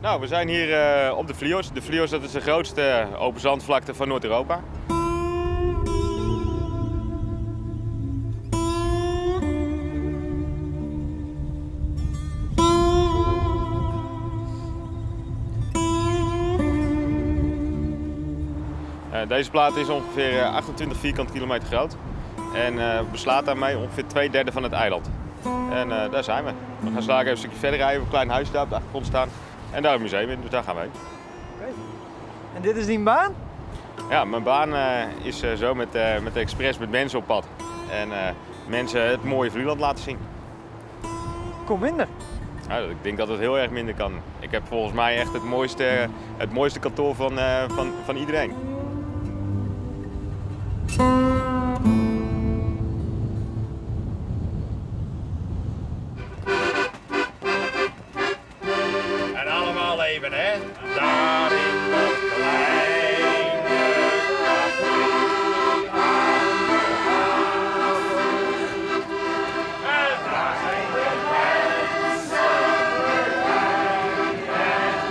Nou, we zijn hier eh, op de Vliehors. De Vliehors dat is de grootste open zandvlakte van Noord-Europa. Eh, deze plaat is ongeveer 28 vierkante kilometer groot en eh, beslaat daarmee ongeveer 2/3 van het eiland. En eh, daar zijn we. We gaan zo even een stukje verder rijden, een klein huisje daar op de achtergrond staan. En daar een museum in, dus daar gaan we heen. Oké. En dit is dyn baan? Ja, mijn baan is zo met, met de Express met mensen op pad. En mensen het mooie Vlieland laten zien. Kom minder. Ja, ik denk dat het heel erg minder kan. Ik heb volgens mij echt het mooiste kantoor van iedereen. En allemaal even, hè? Daar in dat kleine café aan de haven. En daar zijn de mensen blij en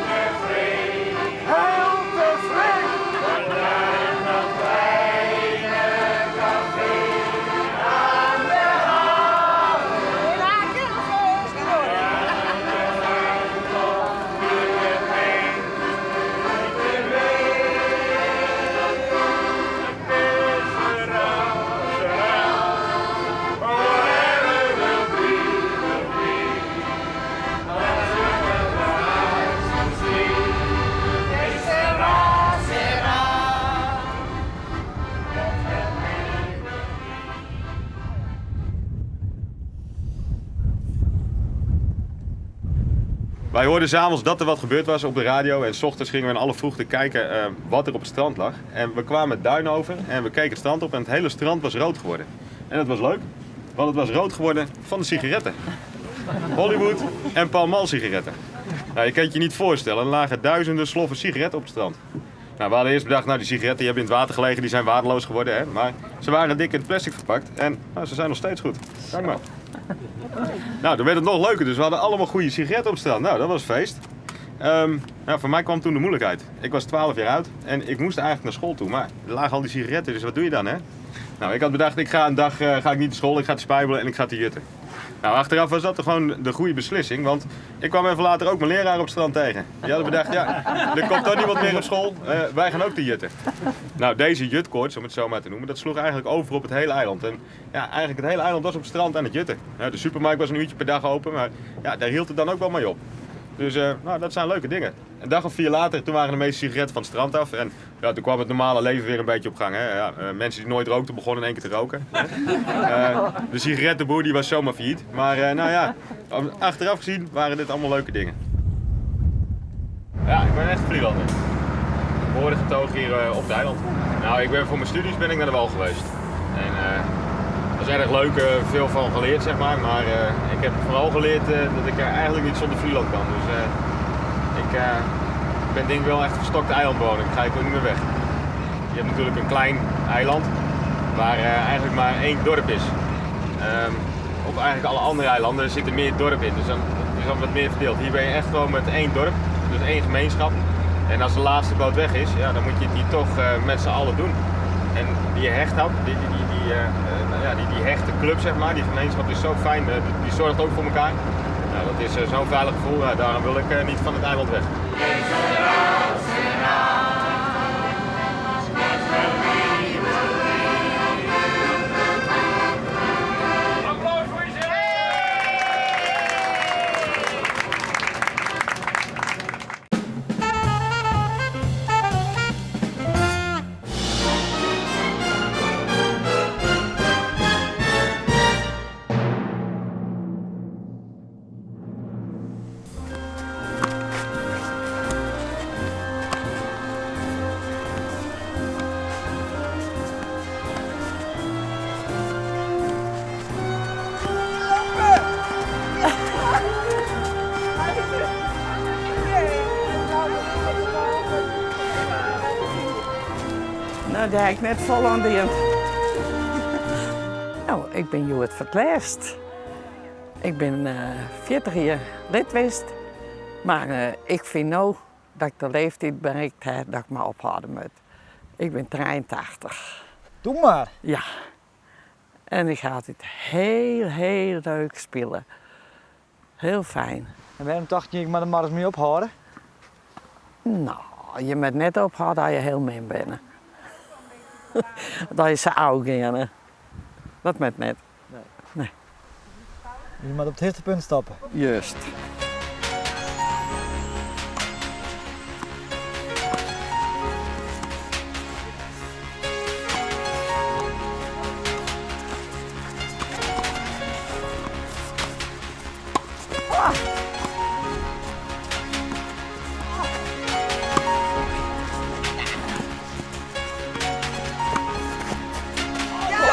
tevreden. Heel tevreden. Daar in dat kleine café aan de haven. Wij hoorden 's avonds dat er wat gebeurd was op de radio en 's ochtends gingen we in alle vroegte kijken wat er op het strand lag. En we kwamen het duin over en we keken het strand op en het hele strand was rood geworden. En dat was leuk, want het was rood geworden van de sigaretten. Hollywood en Pall Mall sigaretten. Nou, je kunt je niet voorstellen, er lagen duizenden sloffen sigaretten op het strand. Nou, we hadden eerst bedacht, nou, die sigaretten die hebben in het water gelegen, die zijn waardeloos geworden. Hè? Maar ze waren dik in het plastic verpakt en nou, ze zijn nog steeds goed. Kijk maar. Nou, toen werd het nog leuker, dus we hadden allemaal goede sigaretten op het strand. Nou, dat was feest. Nou, voor mij kwam toen de moeilijkheid. Ik was 12 jaar oud en ik moest eigenlijk naar school toe, maar er lagen al die sigaretten, dus wat doe je dan, hè? Nou, ik had bedacht, ik ga een dag, ga ik niet naar school, ik ga te spijbelen en ik ga te jutten. Nou, achteraf was dat gewoon de goede beslissing, want ik kwam even later ook mijn leraar op het strand tegen. Die hadden bedacht, ja, er komt toch niemand meer op school, wij gaan ook te jutten. Nou, deze jutkoorts, om het zo maar te noemen, dat sloeg eigenlijk over op het hele eiland. En ja, eigenlijk het hele eiland was op het strand aan het jutten. Ja, de supermarkt was een uurtje per dag open, maar ja, daar hield het dan ook wel mee op. Dus dat zijn leuke dingen. Een dag of 4 later, toen waren de meeste sigaretten van het strand af. En ja, toen kwam het normale leven weer een beetje op gang. Hè. Ja, mensen die nooit rookten begonnen in één keer te roken. Hè. De sigarettenboer die was zomaar failliet. Maar achteraf gezien waren dit allemaal leuke dingen. Ja, ik ben echt Vlielander. Geboren getogen hier op het eiland. Nou, ik ben voor mijn studies ben ik naar de wal geweest. En dat is erg leuk, veel van geleerd. Maar ik heb vooral geleerd dat ik eigenlijk niet zonder Vlieland kan. Dus ik ben denk ik wel echt een verstokte eilandbewoner. Ik ga ook niet meer weg. Je hebt natuurlijk een klein eiland waar eigenlijk maar één dorp is. Op eigenlijk alle andere eilanden zitten meer dorpen in, dus dan is dat wat meer verdeeld. Hier ben je echt gewoon met één dorp, dus één gemeenschap. En als de laatste boot weg is, ja, dan moet je het hier toch met z'n allen doen. En die hechtheid, die, die, die, die nou ja, die, die hechte club, zeg maar, die gemeenschap is zo fijn, die zorgt ook voor elkaar. Nou, dat is zo'n veilig gevoel, ja, daarom wil ik niet van het eiland weg. Applaus voor jezelf! Nou, daar heb ik net vol aan dien. Nou, ik ben hjoed foar it lêst. Ik bin 40 jier lid west. Mar ik fyn no dat ik de leeftiid berikt ha dat ik mar ophâlde moat. Ik bin 83. Doe mar! Ja. En ik ha altyd hiel, hiel leuk spile. Hiel fijn. En wêrom tocht je, ik moat der mar ris mei ophâlde? No, je moat net ophâlde as je hiel min binne. Dat je sa ôfgeane. Dat moat net. Nee. Je moat op it hichtepunt stoppe. Just.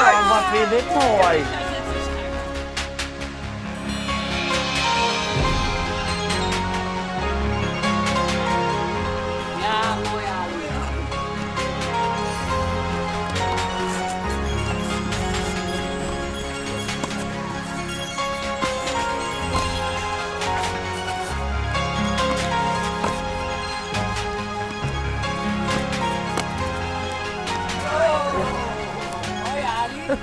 Oh, wat wie dit moai.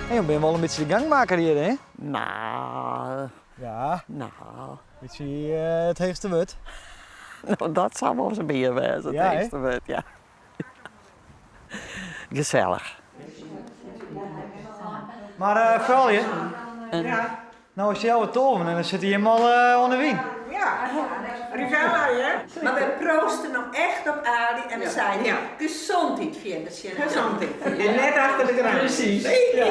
Hey, jo binne wol in bytsje de gangmaker hjir, hè? No. Ja. No. Bytsje it heechste wurd. No, dat sil wol ris mear wêze, it heechste wurd, ja. Gesellich. Mar uh, froulju, no is healwei tolven en dan sitte jimme al uh, oan de wyn. Ja, Rivella, hè? Mar we proosten no echt op Ali en we seinen ja. Gezondheid fierder tsjin Gezondheid. En net achter de kraan. Precies. Ja.